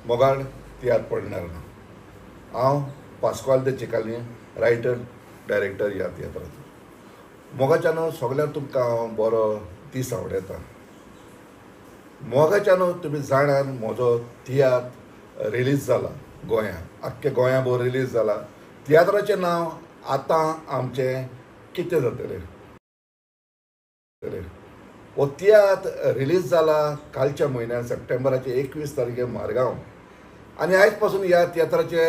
मोगाळ तियात्र पडणार ना. हांव पास्कोआल दे चिकाली, रायटर डायरेक्टर ह्या तियात्राचो. मोगाच्यानो सगळ्यांक तुमकां हांव बरो दीस आवडयता. मोगाच्यानो तुमी जाणात म्हजो तियात्र रिलीज जाला गोंयांत, आख्खे गोंया भोर रिलीज जाला. तियात्राचें नांव आतां आमचें कितें जातलें. हो तियात्र रिलीज जाला कालच्या म्हयन्यान सप्टेंबराचे 21 तारखेर मारगांव. आनी आयज पासून ह्या तियात्राचे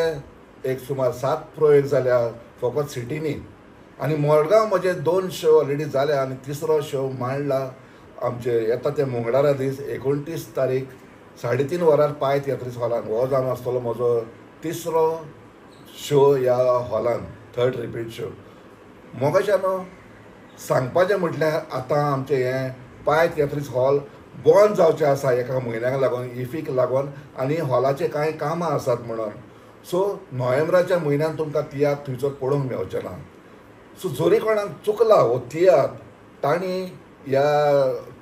एक सुमार 7 प्रयोग जाल्या फकत सिटींनी. आनी मडगांव म्हजे 2 शो ऑलरेडी जाले आनी तिसरो शो मांडला आमचे येता ते मंगळारा दीस 29 तारीख 3:30 वरार पाय तियात्रीस हॉलान. हो जावन आसतलो म्हजो तिसरो शो ह्या हॉलान, थर्ड रिपीट शो. मोगाच्यानो सांगपाचें म्हटल्यार आतां आमचें हें पाय तियात्रीस हॉल बंद जावचें आसा एका म्हयन्याक लागून, इफीक लागून आनी हॉलाचें कांय कामां आसात म्हणून. सो नोव्हेंबराच्या म्हयन्यान तुमकां तियात्र थंयसर पळोवंक मेळचें ना. सो जरी कोणाक चुकला हो तियात्र, तांणी ह्या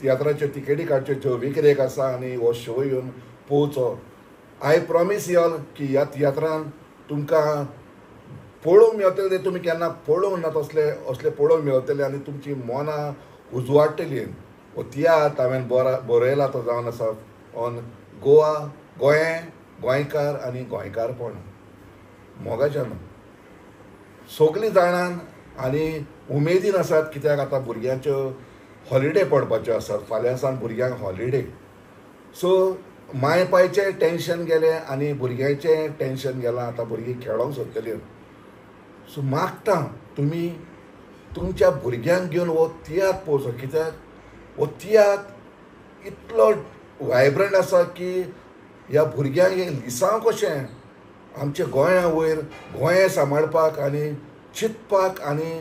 तियात्राच्यो तिकेटी काडच्यो ज्यो विक्रेक आसा आनी हो शो येवन पळोवचो. I promise y'all की ह्या तियात्रान तुमकां पळोवंक मेळटलें तें तुमी केन्ना पळोवंक ना तसलें असलें पळोवंक मेळटलें आनी तुमची मनां उजवाडटलीं. हो तियात्र हांवें बरयला तो जावन आसा ऑन गोवा, गोंय, गोंयकार आनी गोंयकारपण. मोगाच्यान सगळीं जाणां आनी उमेदीन आसात कित्याक आतां भुरग्यांच्यो हॉलिडे पडपाच्यो आसात. फाल्यां सावन भुरग्यांक हॉलिडे. सो my पायचें टेंशन गेलें आनी भुरग्यांचें टेंशन गेलां. आतां भुरगीं खेळोंक सोदतलीं. सो मागता तुमी तुमच्या भुरग्यांक घेवन हो तियात्र पळोवचो, कित्याक हो तियात्र इतलो वायब्रंट आसा की ह्या भुरग्यांक हें लिसांव कशें आमच्या गोंया वयर, गोंय सांबाळपाक आनी चिंतपाक आनी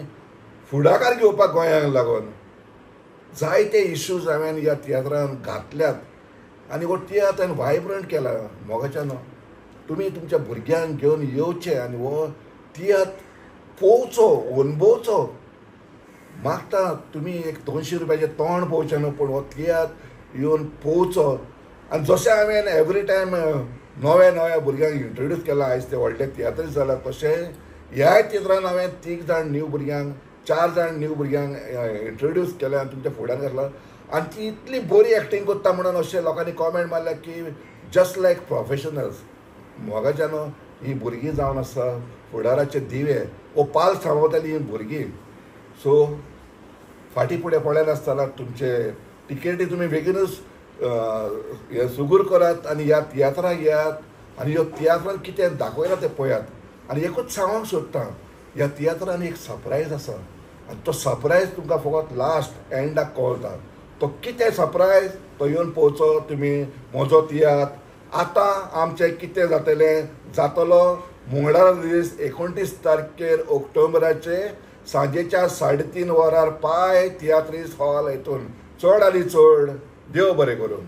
फुडाकार घेवपाक गोंयांक लागून जायते इश्यूज हांवें ह्या तियात्रान घातल्यात आनी हो तियात्र हांवें वायब्रंट केला. मोगाच्यानो तुमी तुमच्या भुरग्यांक घेवन येवचें आनी हो तियात्र पळोवचो, अणभवचो. मागता तुमी एक 200 रुपयाचें तोंड पळोवचें न्हू, पूण हो तियात्र येवन पळोवचो. आनी जशें हांवें एवरी टायम नव्या नव्या भुरग्यांक इंट्रोड्यूस केला, आयज ते व्हडले तियात्रीस जाला, तशें ह्याय तियात्रान हांवें 3 जाण न्यू भुरग्यांक, 4 जाण न्यू भुरग्यांक इंट्रोड्यूस केल्या आनी तुमच्या फुड्यान घातला. आनी ती इतली बरी एक्टींग करता म्हणून अशें लोकांनी कॉमेंट मारल्या की जस्ट लायक प्रोफेशनल्स. मोगाच्यानो ही भुरगीं जावन आसा फुडाराचे दिवे, वो पाल सांबाळटली ही भुरगीं. सो फाटीं फुडें पळयनासतना तुमचे टिकेटी तुमी बेगीनूच हे सुगूर करात आनी ह्या तियात्राक येयात आनी ह्या तियात्रान कितें दाखयलां तें पळयात. आनी एकूच सांगूंक सोदता, ह्या तियात्रान एक सरप्रायज आसा आनी तो सरप्रायज तुमकां फकत लास्ट एंडाक कळटा. तो कितें सरप्रायज तो येवन पळोवचो तुमी म्हजो तियात्र आतां आमचें कितें जातलें जातलो मंगळारा दीस 29 तारखेर ऑक्टोबराचे सांजेच्या 3:30 वरार पाय तियात्रीस हॉल हितून. चड आनी चड देव बरें करूं.